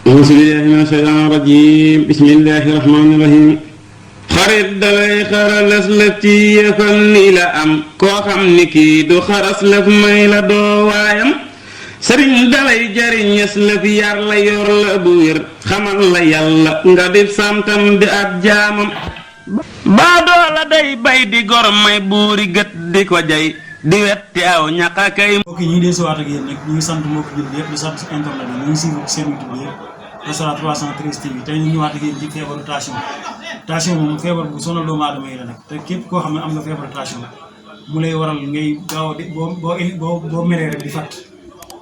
أعوذ بالله من الشيطان الرجيم بسم الله الرحمن الرحيم xarit dalay xaralas lëf ci yëfal ni la am koo xam ni kii du xaras lëf may la doo waayam sëriñ dalay jariñes lëf yar la yor la bu wér xamal la yàlla nga di santam di ab jaamam baadoo la day bay di gor may buuri gët di ko jay di wetti aw ñaqa kay mbokk yi ñu ngi dee siwaat ak yéen nag ñu ngi sant mbokk jullit yëpp di sant internet yi ñu ngi suivre seen YouTube yëpp Restaurant 313 TV tey ñu ñëwaat ak yéen ci feebaru tension moom feebar bu sonal doomu aadama yi la nag te képp koo xam ne am nga feebaru tension mu lay waral ngay gaaw a boo meree rek di fàtt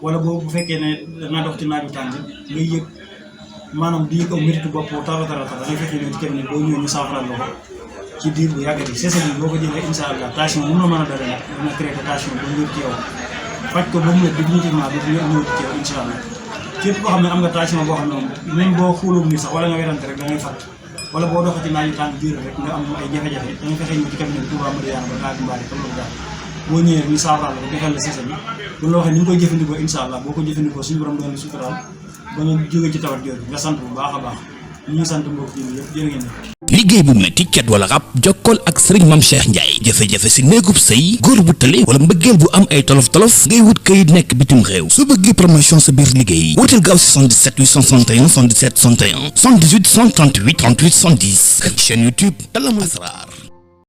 wala bu fekkee ne dangaa dox ci naaju tàng ngay yëg maanaam di yëg aw méritu bopp tara da ngay fekkee ne ci cabinet boo ñëwee ñu saafaral la ko ci diir bu yàggati c'est ça boo ko jëlee incha allah tension mun na mën a dara nag dina traité tension ba mu wér ci yow faj ko ba mu wér définitivement ba mu ñëw ci yow incha allah képp koo xam ne am nga tension boo xam ne moom même boo xuulóom ni sax wala nga werante rek da ngay fàtt wala boo doxee ci naaju tàng diir rek nga am ay jafe-jafe da nga fexe ñëw ci cabinet bi Touba Madiyana ba naaju mbaari comme loolu daal boo ñëwee ñu saafaral la ko defal la c'est ça bi bu la waxee ni nga koy jëfandikoo incha allah boo ko jëfandikoo suñu borom doon suturaal ba nga jógee ci tawat jooju nga sant bu baax a baax ñu ngi sant mbokk yi yëpp jërë ngeen liggéey bu metti cat wala rab jokkool ak sëriñ Mame Cheikh Ndiaye jafe-jafe si néegub sëy góor bu tële wala mbëggeel bu am ay tolof-tolof ngay wut kayit nekk bitim réew su bëggee promotion sa biir liggéey wutal gaaw si 77 861 77 61 78 138 38 70 chaîne YouTube Talamul Asrar